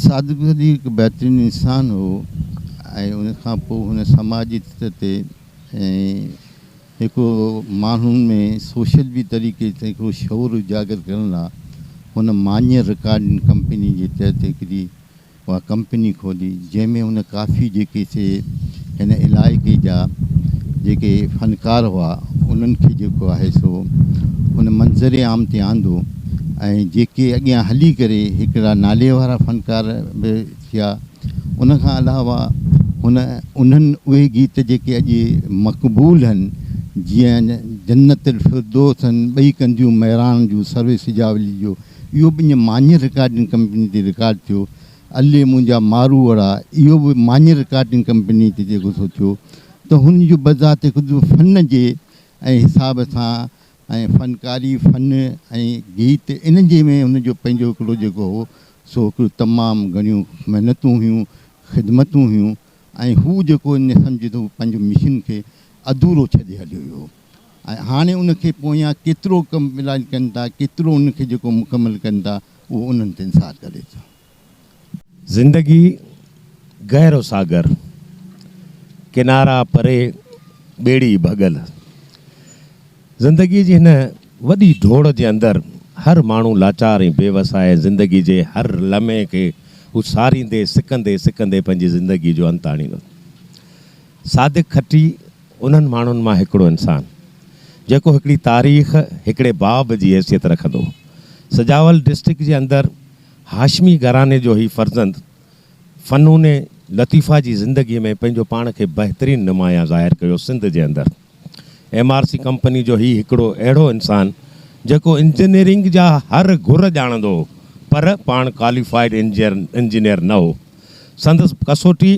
صادق علي هڪ بهترين انسان هو ۽ ان کان پوء هن سماجي سطح تي ۽ هڪ ماڻهن ۾ سوشل به طريقي سان هڪڙو شعور اجاگر ڪرڻ لاء هن ماڃر رڪارڊنگ ڪمپني جي تحت هڪڙي اها ڪمپني کولي جنهن ۾ هن ڪافي جيڪي سي هن علائقي جا جيڪي فنڪار هئا انهن کي جيڪو آهي سو ان منظر عام تي آندو ۽ جيڪي اڳيان هلي ڪري هڪڙا نالي وارا فنڪار به ٿيا ان کان علاوه هن انهن اهي گيت جيڪي اڄ مقبول هن جيئن جنت الفردوس هن ٻئي ڪنڌيون مهراڻ جون سروي سجاولي جو اهو به ائين ماڃر رڪارڊنگ ڪمپني تي رڪارڊ ٿيو. علي منهنجا ماروئڙا اهو به ماڃر رڪارڊنگ ڪمپني تي جيڪو سو ٿيو ته هن جو بذات خود فن جي ۽ حساب سان ۽ فنڪاري فن ۽ گيت انهن جي ۾ هن جو پنهنجو هڪڙو جيڪو هو سو هڪڙو تمام گهڻيون محنتون هيون خدمتون هيون ۽ هو جيڪو ان سمجهي ٿو پنهنجو مشن کي اڌورو ڇڏي هليو ويو هو. ۽ هاڻي ان کي پويان ڪيترو ڪم علاج ڪن ٿا، ڪيترو ان کي جيڪو مڪمل ڪن ٿا، اهو انهن تي انحصار ڪري ٿو. زندگي گهرو ساگر، ڪنارا پري ٻيڙي ڀڳل. زندگي جي هن وڏي ڊوڙ جي اندر هر ماڻهو لاچار ۽ بي وس آهي ۽ زندگي جي هر لمحي کي هو ساريندي سڪندي سڪندي پنهنجي زندگي جو انت آڻيندو. صادق کٽي انهن ماڻهن مان هڪڙو انسان، جيڪو هڪڙي تاريخ، هڪڙي باب جي حيثيت رکندو هو. سجاول ڊسٽرڪٽ جي اندر هاشمي گهراڻي جو هي فرزند فنون لطيفه جي زندگي ۾ پنهنجو پاڻ کي بهترين نمايان ظاهر ڪيو سنڌ جي اندر ايم آر سي ڪمپني جو هي هڪڙو اهڙو انسان جيڪو انجنيئرنگ جا هر گهر ڄاڻندو هو پر پاڻ ڪواليفائيڊ انجنيئر نه هو. سندس ڪسوٽي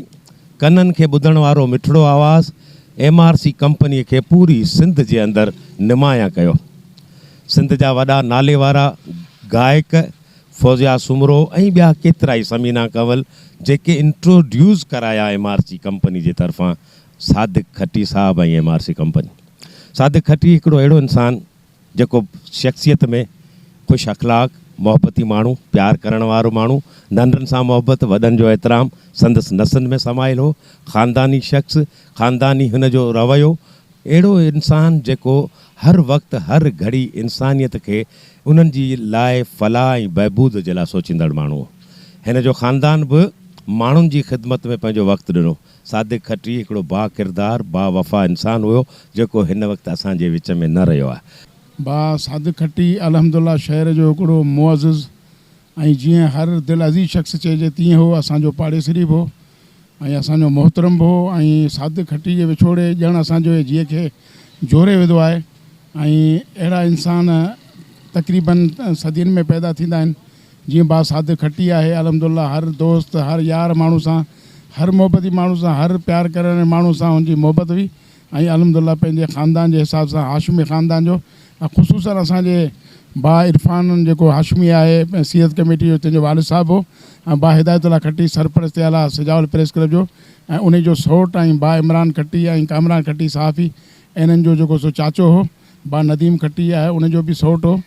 ڪنن کي ٻڌڻ وارو مٺڙو آواز ايم آر سي ڪمپنيء کي پوري سنڌ جي اندر نمايان ڪيو. سنڌ جا وڏا ناليوارا گائڪ فوزيا سومرو ۽ ٻيا ڪيترائي ثمينا ڪنول جيڪي انٽروڊيوز ڪرايا ايم آر سي ڪمپني جي طرفان صادق کٽي صاحب ۽ M R C company. Sadiq Khati هڪڙو اهڙو انسان جيڪو شخصيت ۾ خوش اخلاق، محبتي ماڻهو، پيار ڪرڻ وارو ماڻهو، ننڍن سان محبت، وڏن جو احترام سندس نسن ۾ سمايل هو. خانداني شخص، خانداني هن جو رويو، اهڙو انسان جيڪو هر وقت هر گهڙي انسانيت کي انهن جي لاء فلاح ۽ بهبود جي لاء سوچيندڙ ماڻهو هو. هن جو خاندان به ماڻهن جي خدمت ۾ پنهنجو وقت ڏنو. صادق کٽي هڪڙو با ڪردار، با وفا انسان هيو، جيڪو هن وقت اسان جي وچ ۾ نه رهيو آهي. با صادق کٽي الحمدالله شهر جو هڪڙو معزز ۽ جيئن هر دلعزيز شخص چئجي تيئن هو، اسان جو پاڙيسري به هو ۽ اسان جو محترم به هو ۽ صادق کٽي جي وڇوڙي ڄڻ اسان جو جيء کي جهوري وڌو آهي ۽ اهڙا انسان تقريبن صدين ۾ پيدا ٿيندا آهن. جيئن با صادق کٽي آهي الحمدالله هر دوست هر يار ماڻهو سان هر محبتي ماڻهو سان هر پيار ڪرڻ واري ماڻهو سان هن جي محبت هئي ۽ الحمدالله پنهنجي خاندان جي حساب سان هاشمي خاندان جو ۽ خصوصا اسان جي با عرفان جيڪو هاشمي آهي سيرت ڪميٽي جو تنهن جو والد صاحب هو ۽ با هدايت الله کٽي سرپرست اعليٰ سجاول پريس ڪلب جو ۽ انهي جو سئوٽ ۽ با عمران کٽي ۽ ڪامران کٽي صحافي انهن جو جيڪو سو چاچو هو با نديم کٽي آهي ان جو به سئوٽ هو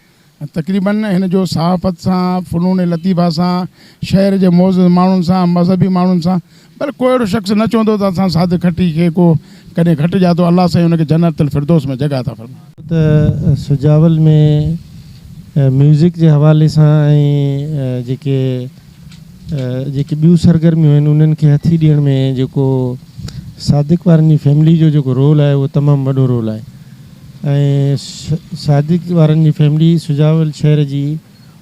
تقريباً هن جو صحافت سان، فنون لطيفه سان، شهر جي معزز ماڻهن سان، مذهبي ماڻهن سان، بلڪ ڪو اهڙو شخص نه چوندو ته اسان صادق کٽي کي ڪو ڪڏهن گهٽ ڄاتو، الله سائين ان کي جنت الفردوس ۾ جڳهه عطا فرمائي. ته سجاول ۾ ميوزڪ جي حوالي سان ۽ جيڪي جيڪي ٻيون سرگرميون آهن انهن کي هٿي ڏيڻ ۾ جيڪو صادق وارن جي فيملي جو جيڪو رول آهي اهو تمام وڏو رول آهي. ۽ صادق وارن جي فيملي سجاول شهر جي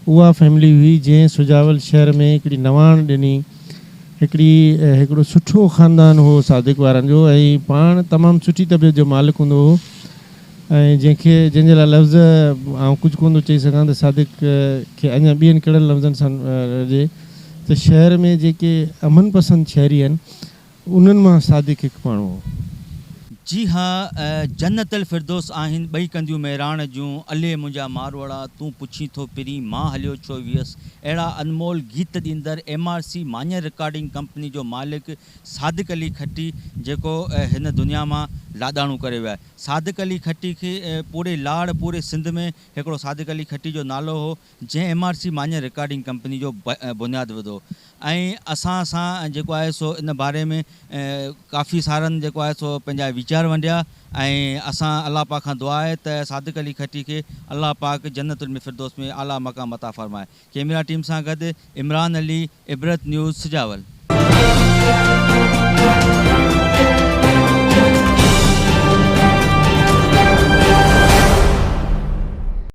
اها فيملي هئي جنهن سجاول شهر ۾ هڪڙي نواڻ ڏني هڪڙي هڪڙو سٺو خاندان هو صادق وارن جو ۽ پاڻ تمام سٺي طبيعت جو مالڪ هوندو هو ۽ جنهن کي جنهن جي لاء لفظ آئون ڪجهه ڪونه ٿو چئي سگهان ته صادق کي اڃا ٻين ڪهڙن لفظن سان رڏجي ته شهر ۾ جيڪي امن پسند شهري آهن انهن مان صادق هڪ ماڻهو هو. جي ها جنت الفردوس آهن ٻئي ڪنڌيون مهراڻ جون، الي منهنجا ماروئڙا، تون پڇين ٿو پرين، مان هليو ڇو ويس، اهڙا انمول گيت ڏيندڙ M R C Manjhar recording company جو مالڪ صادق علي کٽي جيڪو هن دنيا مان لاڏاڻو ڪري ويو آهي. صادق علي کٽي کي پوري لاڙ پوري سنڌ ۾ هڪڙو صادق علي کٽي جو نالو هو جنهن M R C Manjhar recording company جو بنياد وڌو. ۽ اسان سان جيڪو آهي سو ان باري ۾ ڪافي سارن جيڪو آهي سو پنهنجا ويچار ونڊيا ۽ اسان الله پاڪ کان دعا آهي ته صادق علي کٽي کي الله پاڪ جنت الفردوس ۾ اعليٰ مقام عطا فرمائي. ڪيميرا ٽيم سان گڏ عمران علي، عبرت نيوز، سجاول.